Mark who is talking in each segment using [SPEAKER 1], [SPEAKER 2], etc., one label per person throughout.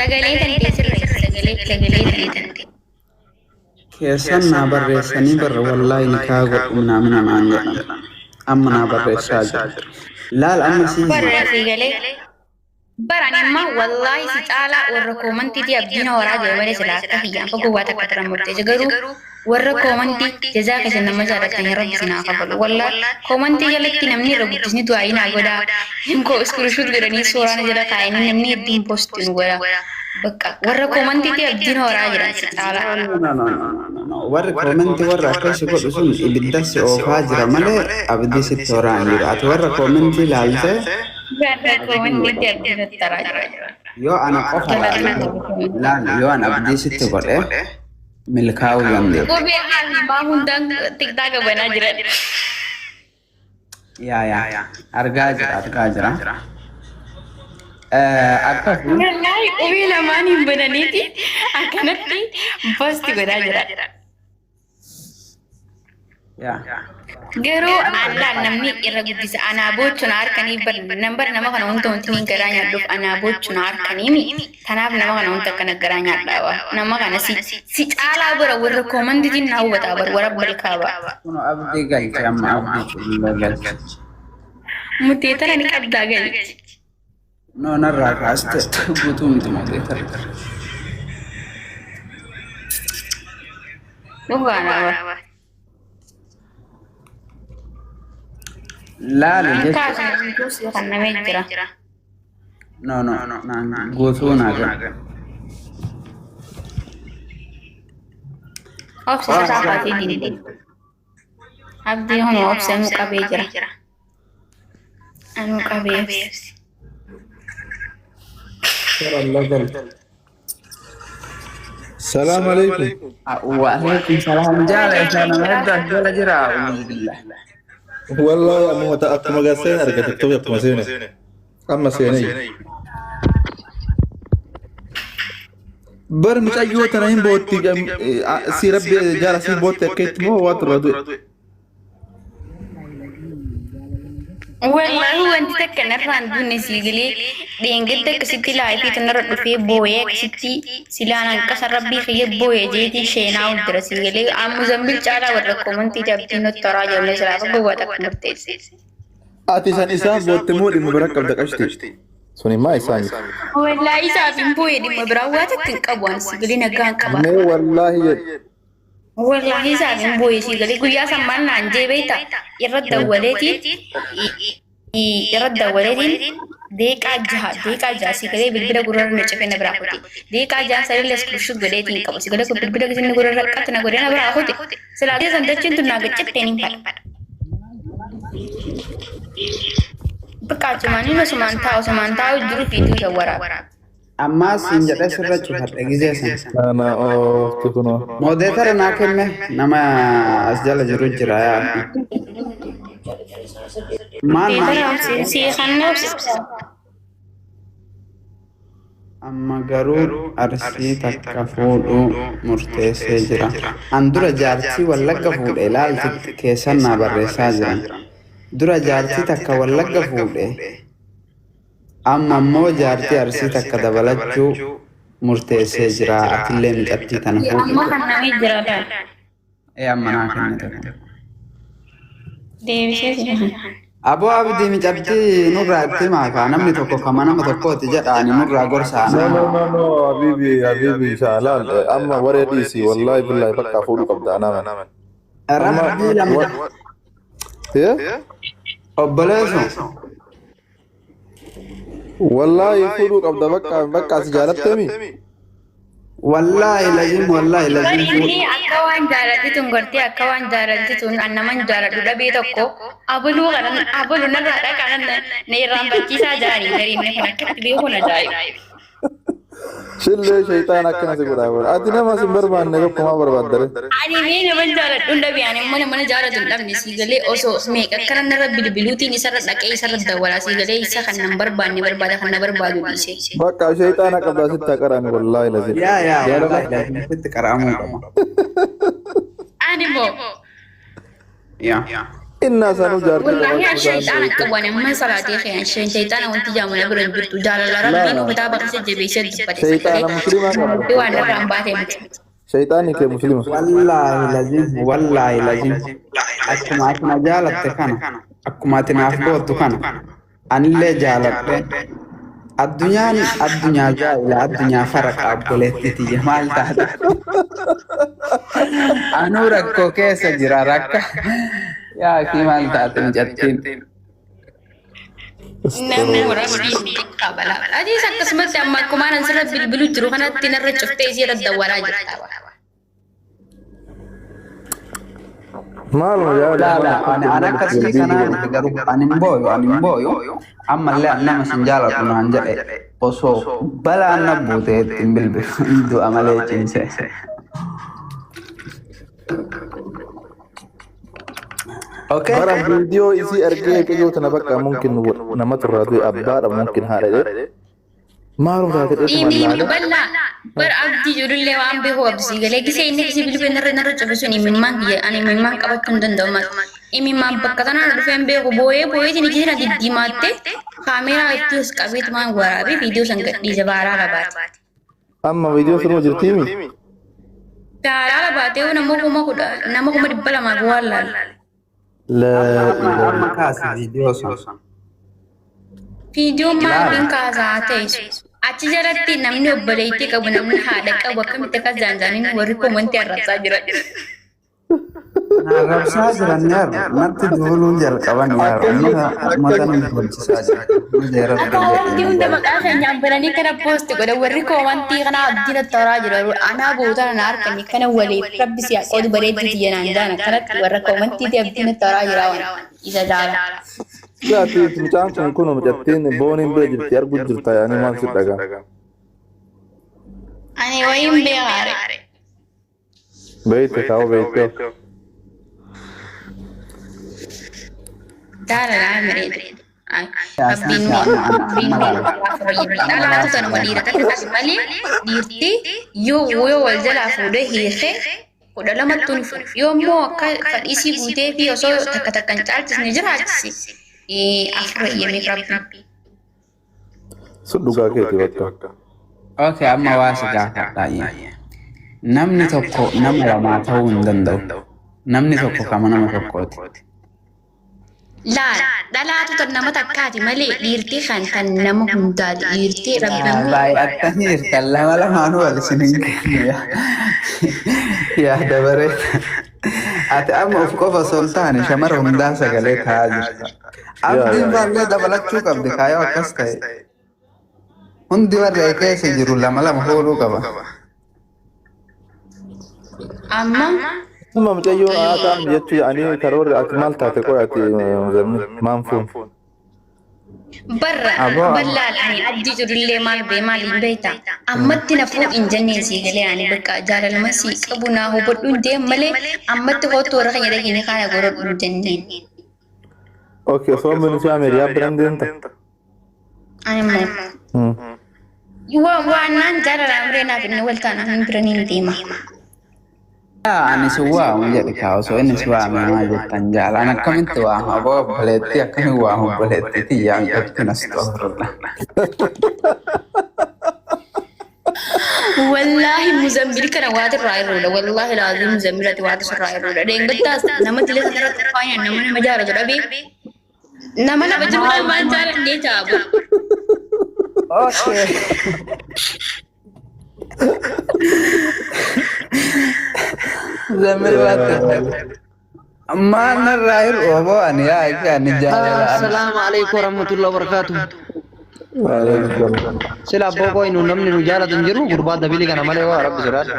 [SPEAKER 1] Sagalee tantee sirreessi sagalee sagalee tantee.
[SPEAKER 2] Keessan naa barreessanii barra wallaahi nikaa godhu minaamina naan jedhan. Amma naa barreessaa jira. Laal amma si
[SPEAKER 1] Barra si galee. Bara ani amma wallaahi si caalaa warra koomantiitii abdiin horaa jira malee silaa akka kiyyaan fagoo waa takka turan murteessa garuu warra koomantii jazaa keessan nama jaalattan rabbi isin haa kafalu. Wallaahi koomantii jalatti namni irra guddisni du'aayii naa godhaa. Hinkoo iskiriishuut godhanii suuraan jala kaa'anii namni hedduun poostii nu godha. Bakka warra koomantiitii abdiin horaa jiran si caalaa.
[SPEAKER 2] No, no, no, no, no, no. Warri koomentii warra akkasii godhu sun ibidda si oofaa jira malee abdii sitti horaa hin jiru. Ati warra koomentii ilaalte
[SPEAKER 1] Warra koomantiitii abdiin horaa jira.
[SPEAKER 2] yoo ana qofa laalte laal yoo ana abdii sitti godhe milkaa'uu dandeetta.
[SPEAKER 1] Qubee haalmaa hundaan tiktaaka banaa jiran.
[SPEAKER 2] Yaa yaa argaa jira argaa jira. Akkasuma
[SPEAKER 1] Wallaahi qubee lamaan hin bananiiti akkanatti posti godhaa jira.
[SPEAKER 2] yaa
[SPEAKER 1] Garuu allaan namni irra guddisa anaa boochuna harkanii bar nambar nama kana hunda wanti niin garaa nyaadhuuf anaa boochuna harkanii mi tanaaf nama kana hunda akkana garaa nyaadhaawa nama kana si si caalaa bara warra koomanditiin na hubataa bar warra balkaaba.
[SPEAKER 2] kun abdii galche amma abdii culullee galche.
[SPEAKER 1] Mutee tana ni qabdaa galchi.
[SPEAKER 2] No narraa kaaste guutuu miti mutee tara.
[SPEAKER 1] Dhugaadha.
[SPEAKER 2] Laali jechuudha.
[SPEAKER 1] Kaasuma si kannamee jira.
[SPEAKER 2] No no naan guutuu naa kenna.
[SPEAKER 1] Obsa isaa faatii dindi. Abdii homa obsa anuu qabee jira. Anuu qabee obsi.
[SPEAKER 3] Salaam alaikum.
[SPEAKER 2] Waalaikum salaam jaala isaa nama hedduu as jala jira. Alhamdulillah.
[SPEAKER 3] Wallahi amma ta akkuma garseen argate tiktok akkuma seene. Amma seenee. Bar mucayyoo tana hin bootti si rabbi jaala si bootti akka itti moo waa turra du'e.
[SPEAKER 1] Wallaahi wanti takka narraan dunne siigilee dheengadda akkasitti laayifii tanarra dhufee booyee akkasitti silaan hanqasa rabbii kiyya booyee jeetii sheenaa jira siigilee ammu zambil caalaa warra koomantii abdiin nottoraa jirne silaa fagoo waa takka murteesse.
[SPEAKER 3] Ati san isaaf bootte moo dhimma bira qabda qashti? Sun immaa isaa miti.
[SPEAKER 1] Wallaahi isaaf hin booyee dhimma biraa waa takka hin qabu ani siigilee nagaa hin qaba.
[SPEAKER 3] Mee wallaahi jedhi.
[SPEAKER 1] Wallaahi isaaf hin booyee siigilee guyyaa sammaan naan jee beekta irra dawwaleetiin irra dawwaleetiin deeqaa jaha sigalee bilbila gurrarra na cufee na biraa kuti. Deeqaa jaha sanillee iskiriishuut godheetiin qabu. Sigalee kun bilbila inni gurrarra qatte na godhee na biraa kuti. Silaa san dachiin tun naa gaccitteen hin fadha. Biqaachumaan inni osumaan taa'u jiru fiituu isa waraaba.
[SPEAKER 2] Ammaas siin jedhee sirra cufadhe gizee san.
[SPEAKER 3] Ana oofti kunoo.
[SPEAKER 2] Moodeetara naa kenne nama as jala jiru jira yaa. Maal maal
[SPEAKER 1] Seexanni obsisa.
[SPEAKER 2] Amma garuu arsii takka fuudhuu murteessee jira. An dura jaartii wallagga fuudhe ilaalti keessan naa barreessaa jiran. Dura jaartii takka wallagga fuudhe. Amma ammoo jaartii arsii takka dabalachuu murteessee jira. Atillee mucattii tana fuudhi.
[SPEAKER 1] Amma kan namni jira laata?
[SPEAKER 2] Ee amma naa kennite.
[SPEAKER 1] Deebisee si kan.
[SPEAKER 2] Aboo abdii mucattii nurraa itti himaa namni tokko kama nama tokkooti jedhaani nurraa gorsaa.
[SPEAKER 3] No, no, no, no, habibi, habibi, shaalaan amma waree dhiisi, wallahi billahi bakka fuudhuu qabda anaaman. Amma,
[SPEAKER 2] Rabbii lama
[SPEAKER 3] Eh?
[SPEAKER 2] obboleessu.
[SPEAKER 3] Wallahi fuudhuu qabda bakka bakka asi jaalattemi.
[SPEAKER 2] Wallaahi lazim wallaahi lazim
[SPEAKER 1] Inni akka waan jaalatti tun gartee akka waan jaalatti tun an naman jaaladhu dhabee tokko abaluu kana abaluu narraa dhaqaa na irraanfachiisaa jiranii gariin kun akkatti beekuun ajaa'iba.
[SPEAKER 3] Shillee shayxaan akkana si godhaa godha. Ati nama sin barbaanne tokko maa barbaaddare?
[SPEAKER 1] Ani mee nama jaaladhu hin dhabe ani immoo nama jaalatu hin dhabne sii galee osoo meeqa akkana narra bilbiluutiin isarra dhaqee isarra dawwalaa sii galee isa kan nan barbaanne barbaada kan na barbaadu dhiise.
[SPEAKER 3] Bakka shayxaana qabdaa sitti haa qara'ani wallaahi lazim.
[SPEAKER 2] Yaa yaa wallaahi lazim sitti qara'amuu qaba.
[SPEAKER 1] Ani moo
[SPEAKER 2] Yaa.
[SPEAKER 3] Innaa sanuu jaartii
[SPEAKER 1] Wallaahi
[SPEAKER 3] qabaachuu isaan
[SPEAKER 1] shayxaana
[SPEAKER 3] beektu.
[SPEAKER 1] qabu ani amma salaatee kee shayxaana wanti jaamu na bira hin jirtu jaalala rabbiin kitaaba keessa jabeessee dubbate
[SPEAKER 3] Shayxaana musliimaa qabda.
[SPEAKER 1] sagalee waan irraan baatee miti.
[SPEAKER 3] Shayxaanni kee muslima.
[SPEAKER 2] Wallaahi lazim, wallaahi lazim. Akkuma ati na jaalatte kana, akkuma ati naaf gootu kana, anillee jaaladhe. Addunyaan addunyaa jaa'ila, addunyaa faraqa obboleetti tiyya maal taate? Anuu rakkoo keessa jira rakka. Yaa akii maal taate mucattiin?
[SPEAKER 1] Namni rabbiin qabala. Adiis akkasumatti amma akkuma anan sirra bilbilu jiru kanatti narra cuftee isii irra dawwalaa jirta.
[SPEAKER 3] Maaluma
[SPEAKER 2] Laa
[SPEAKER 3] jaalala
[SPEAKER 2] laa ani an akkasii kanaa miti garuu ani hin booyu ani hin booyu ammallee an nama sin jaaladhu naan jedhe osoo balaan na buute ittiin bilbilu hin du'a malee ciise. Okay.
[SPEAKER 3] Bara viidiyoo isii argee eegayyoo tana bakka mumkin nama turraa du'e abbaadha mumkin haadha jedhe. Maaluma taate dheetuma
[SPEAKER 1] Inni
[SPEAKER 3] laala.
[SPEAKER 1] bal'aa bara abdii ijoollee waan beeku absii galee gisee inni gisee bilbila narra narra cufisuun imimmaan kiyya ani imimmaan qabachuu hin danda'u maal. Imimmaan bakka tanaan dhufee hin beeku booyee booyeetiin iji sana diddiimaatte kaameeraa itti os qabeetumaan waraabee viidiyoo san gadhiise baaraa labaate.
[SPEAKER 3] Amma viidiyoo sunuma jirtiimi?
[SPEAKER 1] Daaraa labaatee nama 10,000 nama 200,000 waan laala.
[SPEAKER 3] Laa
[SPEAKER 2] Amma
[SPEAKER 3] ilaaha.
[SPEAKER 2] amma kaasi viidiyoo sun.
[SPEAKER 1] Viidiyoon
[SPEAKER 2] Laala.
[SPEAKER 1] maaliin kaasaa ta'e achi jalatti namni obboleettii qabu namni haadha qabu akkamitti akkas jaanjaaniin warri koomantii arrabsaa jiran.
[SPEAKER 2] Na arrabsaa jiran yaar natti duuluun jalqaban yaar
[SPEAKER 3] Akkas
[SPEAKER 2] ummata ummata
[SPEAKER 3] akkas
[SPEAKER 2] nu tolchisaa jira. Nu jeera
[SPEAKER 1] Akka wanti hunda maqaa keenyaan bananii kana poosti godhan warri koomantii kana abdiin toraa jiru. Anaa gootana na harkani kana waliif rabbi si haa qoodu bareedduu tiyya naan jaan akkanatti warra koomantiiti abdiin toraa jira waan isa jaala.
[SPEAKER 3] Jaati mucaan kun kun mucattiin booniin bira jirti argu jirta yaani maal si dhagaa.
[SPEAKER 1] Ani wayiin beekaare.
[SPEAKER 3] Beeyte kaa'u beeyte.
[SPEAKER 1] Jaala naa bareedu. Rabbiin rabbiin dhalaatu tanuma dhiira takka malee dhiirti yoo yoo wal jalaa fuudhee hiikee 12ttu ni fuudha. Yoo immoo akka fadhiisii guutee fi osoo takka takka hin caalchisne jiraachise afur eeyyameef rabbiin.
[SPEAKER 3] Sun dhugaa keeti bakka.
[SPEAKER 2] Okay, amma waa si gaafadha. Namni tokko nama lamaa ta'uu hin danda'u. Namni tokko kama nama tokkooti.
[SPEAKER 1] Laal dhalaatu tan nama takkaati malee dhiirti kan tan nama hundaati. Dhiirti rabbiin
[SPEAKER 2] Baay'attanii jirtan lama lamaanuu wal isin hin kennu yaa. Yaa dabaree. Ati amma of qofa osoo hin taane shamara hundaa sagalee ta'aa jirta.
[SPEAKER 3] Yaa
[SPEAKER 2] Abdiin
[SPEAKER 3] yaa yaa.
[SPEAKER 2] faallee dabalachuu qabdi kaayoo akkas ta'e. Hundi warra keessa jiru lama lama fuudhuu qaba.
[SPEAKER 1] Amma
[SPEAKER 3] Amma mucayyoo haa ta'an jechuu yaa'anii karoorri ati maal taate qoy ati zamni maan fuun.
[SPEAKER 1] Barra
[SPEAKER 2] Aboo
[SPEAKER 1] bal'aan ani abdii jirullee maal bee maaliin beekta ammatti na fuudh hin jenneen sii galee ani bakka jaalaluma sii qabu naa hubadhu hin deem malee ammatti kootu warra keenya dhaqini kaaya godhadhu hin jenneen.
[SPEAKER 3] Okay, osoo amma nuti Ameeriyaa biraan deemta.
[SPEAKER 1] Ani immoo waan naan jaalala amree naaf inni wal taana hin bira niin deema.
[SPEAKER 2] Ani si waamu jedhe kaa osoo inni si waame maal jettan jaalaan akkamitti waama aboo obboleettii akkamitti waama obboleettii tiyyaa miidhagduun as xooruudha.
[SPEAKER 1] Wallaahi muzammil kana waati irraa irruudha. Wallaahi laazim muzammilati waati sirraa irruudha. Dheengaddaas nama dila sanarratti faayaan nama nama jaalatu dhabee nama lafa jiru waan jaalannee jaabu.
[SPEAKER 2] Okay. Muzammil waatti maal narraa hir'u aboo ani yaa ikki ani jaalala.
[SPEAKER 4] Assalamu alaikum warahmatullahi wabarakatuh.
[SPEAKER 3] Waalaikum salaam.
[SPEAKER 4] Sila abboo koo nu namni nu jaalatu hin jiru gurbaa dabilii kana malee waa rabbi sodaadha.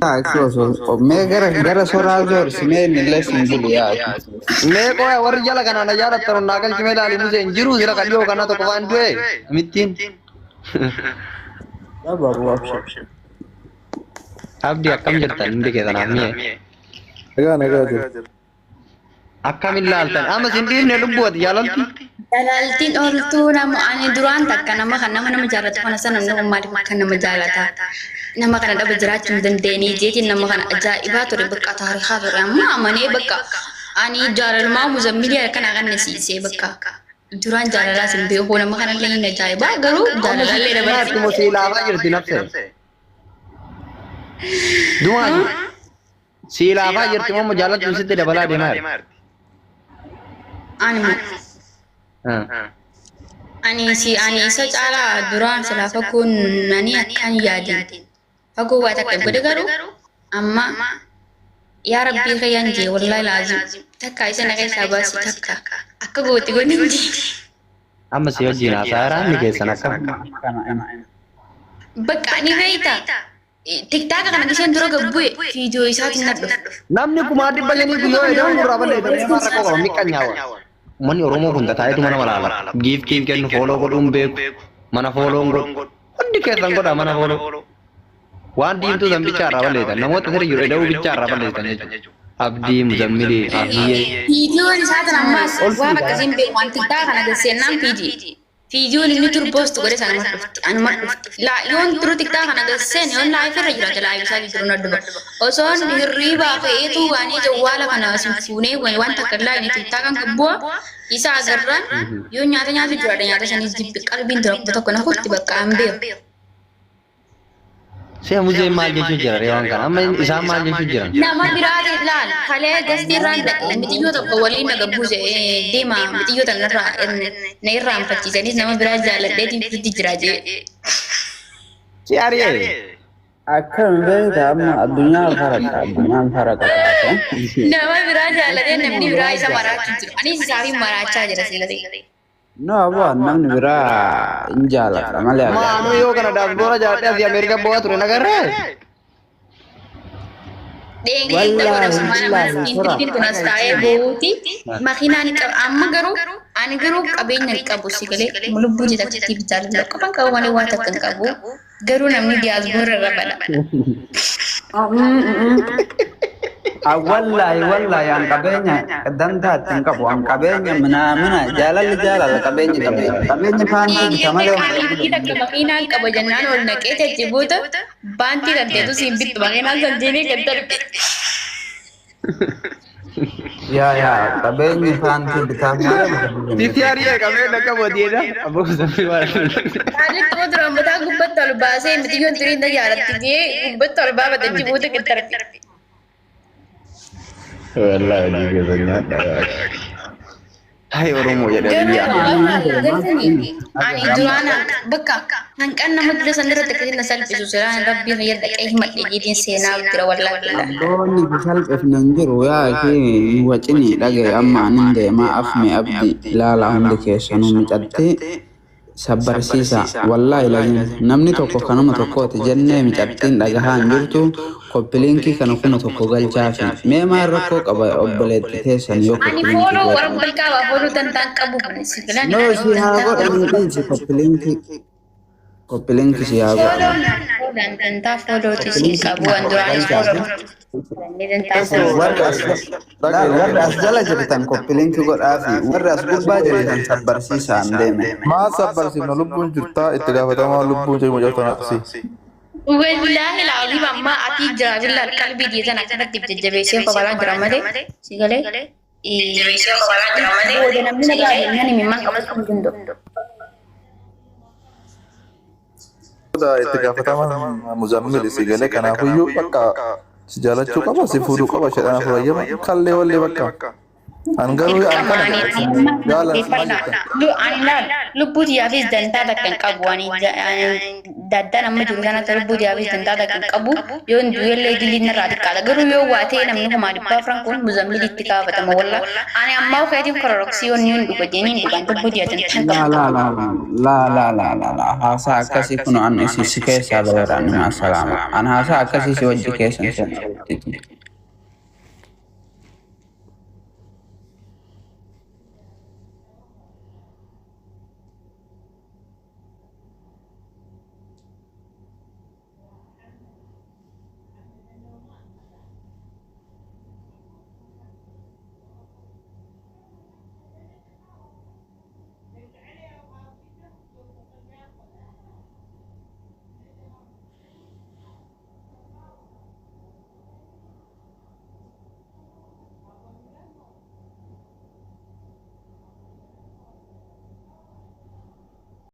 [SPEAKER 2] Yaa ikki osoo mee gara gara soraa zoorsi mee inni illee sin bulu yaa ikki.
[SPEAKER 4] Mee qoya warri jala kana na jaalattan naa galchi mee ilaali musee hin jiru sila kan dhiyoo kana tokko faan du'e namittiin.
[SPEAKER 2] Dhababu abshir.
[SPEAKER 4] Abdii akkam jirtan hundi keessanaaf mi'e.
[SPEAKER 3] Nagaa nagaa jiru.
[SPEAKER 4] Akkamiin laaltan? Amma sin dhiifne lubbuu ati jaalalti.
[SPEAKER 1] Jalaaltiin ooltuu nama ani duraan takka nama kan nama nama jaalatu kana sana namni kun maaliif akka nama jaalata? Nama kana dhaba jiraachuu hin dandeenye jeetiin nama kana ajaa'ibaa ture bakka taarikaa ture amma amanee bakka ani jaalalumaa muzammilii kana kan siisee bakka duraan jaalalaas hin beeku nama kanallee hin ajaa'ibaa garuu
[SPEAKER 4] Amma
[SPEAKER 1] jaalalallee
[SPEAKER 4] si
[SPEAKER 1] dabarsi.
[SPEAKER 4] moo si laafaa jirti nafse. Dumaan si laafaa jirti moo jaalaltuun sitti dabalaa deemaa jirti.
[SPEAKER 1] Ani moo ani si ani isa caalaa duraan silaa fagoon ani akkaan yaadin fagoo waa takka godhe garuu amma yaa rabbii kiyyaan jee wallahi laazim takka isa na keessaa baasi takka akka gooti godhin jee.
[SPEAKER 4] Amma si wajjin haasaa ni keessan akkam.
[SPEAKER 1] Bakka ani beeyta tiktaaka kana isheen dura gabbu'e viidiyoo isaatiin na dhufu.
[SPEAKER 4] Namni 500,000 guyyoo eda'uun gurraa balleeffamee maal rakkoo qaba miqqanyaawa. Uummanni Oromoo kun tataa'eetu mana walaala. Giiftiin kennu follow godhuun beeku. Mana follow godhu. Hundi keessan godha mana follow. Waan diimtuu san bichaa irraa balleessan. Namoota sirri jiru eda'uu bichaa irraa balleessan jechuudha. Abdii, Muzammilii, Abiyyee.
[SPEAKER 1] Viidiyoon isaatiin ammaas waan akkasiin beeku waan tiktaaka kana gaseennaan fiidii. Viidiyoon inni tur post godhe sana anuma dhufti anuma dhufti. Laa yoon turu tiktaaka kana gaseen yoon live irra jiraate live isaa jiru na dhufa. Osoon hirriibaa ka'eetu waan jawwaala kana sin fuunee waan takka illaa inni tiktaakan gabbu'a isa agarraan yoo nyaata nyaatu jiraadha nyaata sanis jibbi qalbiin dura tokko na kutti bakka an beeku.
[SPEAKER 4] Si'a muzeen maal jechuu jira ree waan kana? Amma isaan maal jechuu jiran?
[SPEAKER 1] Nama biraatiin laal kalee gastii irraan dhaqe mitiyyoo tokko waliin na gabbuuse deema mitiyyoo tanarraa na irraanfachiisanis nama biraa jaalladheetiin fitti jira jee.
[SPEAKER 4] Si ari'ee?
[SPEAKER 2] Akkam beektaa amma addunyaan faraqa addunyaan faraqa taate.
[SPEAKER 1] Nama biraa jaallatee namni biraa isa maraachuu jiru. Anis isaafin maraachaa jira sila ta'e.
[SPEAKER 2] No aboo namni biraa hin jaalladha malee.
[SPEAKER 4] Maanuu yoo kana daasboora jaalladhee asii Ameerikaa bu'aa ture nagarree?
[SPEAKER 1] Dheengadda godha sumaana intiltiin kun as taa'ee boo'uuti. Makiinaan qaba amma garuu ani garuu qabeenya hin qabu si galee lubbuu jedhamtiif jaalala qofan qabu malee waan takka hin qabu. Garuu namni diyaasboora irra bala.
[SPEAKER 2] Wallahi wallahi an qabeenya dantaa itti hin qabu an qabeenya minaamina jaalalli jaalala qabeenya qabeenya qabeenya faantii bita malee.
[SPEAKER 1] Qaaliitii takka makiinaan qaba jennaan ol naqee jajjaboota baantii dandeetu siin bittu makiinaan san jeenee gad darbe.
[SPEAKER 2] Yaa yaa qabeenyi faantii bitaaf malee.
[SPEAKER 4] Sitti ari'ee qabeenya qabu deeda. Abboo Muzammil waan.
[SPEAKER 1] Qaaliitti immoo duraan mataa gubbatti ol baasee mitiyyoon turiin jaalatti jee gubbatti ol baafate achi booda gad darbe.
[SPEAKER 4] Wallahi hojii keessa nyaadha. Hai Oromoo jedha biyya.
[SPEAKER 1] Ani duraan bakka hanqan nama dura san irratti akkasiin na salphisu siraan rabbii fayyad dhaqee himadhe jeetiin seenaa jira wallaahi billahi.
[SPEAKER 2] Abboonni si salphifne hin jiru yaa ishee wacini dhagaye amma anin deemaa afme abdi ilaala hundi keessanuu micattee sabbarsiisa wallaahi lazim namni tokko kanuma tokkooti jennee micattiin dhagahaa hin jirtu copy link kana 1000 galchaafi mee maal rakkoo qaba obboleetti teessan yoo
[SPEAKER 1] Ani
[SPEAKER 2] copy link
[SPEAKER 1] follow warra
[SPEAKER 2] godhan.
[SPEAKER 1] bilqaaba follow tantaan qabu si filan.
[SPEAKER 2] No si haa godhanii dhiisi copy link copy link si haa
[SPEAKER 1] Follow
[SPEAKER 2] godhan.
[SPEAKER 1] dantaa follow si qabu an duraanis follow dantaa follow.
[SPEAKER 2] Warra as laal warra as jala jirtan copy link godhaafi warra as gubbaa jirtan sabbarsiisaan deeme.
[SPEAKER 3] Maal sabbarsiifna lubbuun jirtaa itti gaafatamaa lubbuun jiru mucaa tanaati.
[SPEAKER 1] Wallaahi laaziim amma ati jira billaal qalbii diitan akkanatti jajjabeessee kobalaa jira malee si galee. Booda namni na biraa deemnaan himimmaan qabachuu hin danda'u.
[SPEAKER 3] Itti gaafatamaan Muzammil si galee kanaafuyyuu bakka si jaalachuu qaba si fuudhuu qaba shedhaan afurayyama kallee wallee bakka. An garuu an kana jaalan maal jettan?
[SPEAKER 1] Lubbuu xiyyaafis dantaa takka hin qabu. Ani daddaan amma jiru kanatti lubbuu xiyyaafis dantaa takka hin qabu. Yoo du'ellee diliin irraa xiqqaadha. Garuu yoo waa ta'e namni 400,000 kun Muzammil itti kaafatama walla. Ani ammaa ofiitiin kororoksii yoon niin dhuga jeeniin dhugaan lubbuu xiyyaa dantaa hin
[SPEAKER 2] Laa
[SPEAKER 1] qabu.
[SPEAKER 2] laa laa laa laa laa laa laa haasaa akkasii kun an isi si keessaa bareera ani maa salaama an haasaa akkasii si wajji keessan seenaa.